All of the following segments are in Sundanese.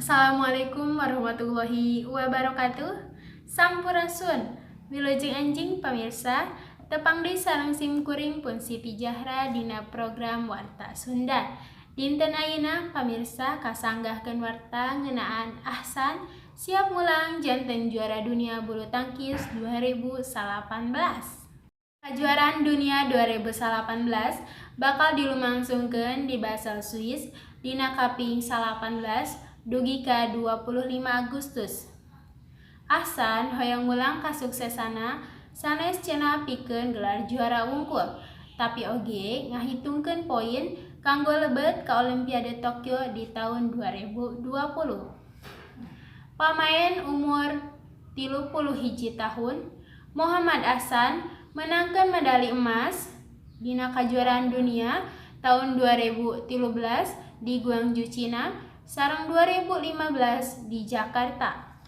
Assalamualaikum warahmatullahi wabarakatuh. Sampurasun. Wilujeng enjing, pamirsa. Tepang deui sareng sim kuring pun Siti Jahra dina program Warta Sunda. Dinten ayeuna, pamirsa, kasanggahkeun warta ngeunaan Ahsan siap mulang janten juara dunia bulu tangkis 2018. Kajuaraan Dunia 2018 bakal dilumangsungkeun di Basel, Swiss, dina kaping 18 dugi ka 25 Agustus. Ahsan hoyong ngulang kasuksesanna sanes cenah pikeun gelar juara wungkul, tapi oge ngahitungkeun poin kanggo lebet ka Olimpiade Tokyo di taun 2020. Pamaen umur 31 tahun, Muhammad Ahsan, meunangkeun medali emas dina Kajuaraan Dunia taun 2013 di Guangzhou, Cina, sareng 2015 di Jakarta.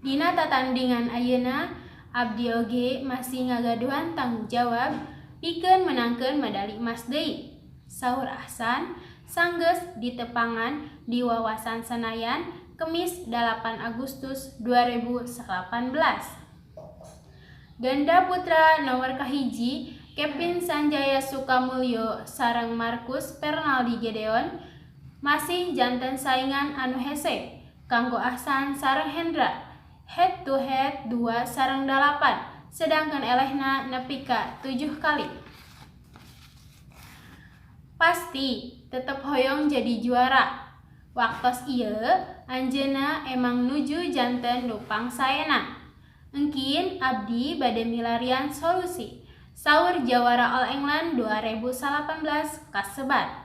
Dina tatandingan ayeuna abdi oge masih ngagaduhan tanggung jawab pikeun meunangkeun medali emas deui, saur Ahsan sanggeus ditepangan di Wawasan Senayan, Kemis 8 Agustus 2018. Ganda putra nomor kahiji Kevin Sanjaya Sukamuljo sareng Marcus Fernaldi Gideon masih janten saingan anu hese kanggo Ahsan sareng Hendra, head to head 2-8, sedangkan elehna nepi ka 7 kali. Pasti tetep hoyong jadi juara. Waktos ieu anjeunna emang nuju janten nu pangsaena. Engkin abdi bade milarian solusi, saur jawara All England 2018 kasebat.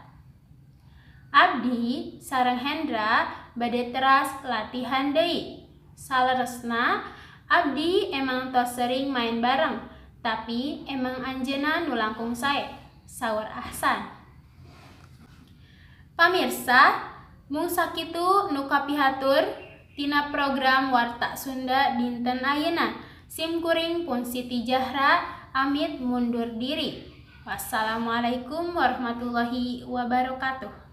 Abdi sareng Hendra bade teras latihan deui. Saleresna abdi emang tos sering main bareng, tapi emang anjeunna nu langkung sae, saur Ahsan. Pamirsa, mung sakitu nu kapihatur tina program Warta Sunda dinten ayeuna. Sim kuring pun Siti Jahra amit mundur diri. Wassalamualaikum warahmatullahi wabarakatuh.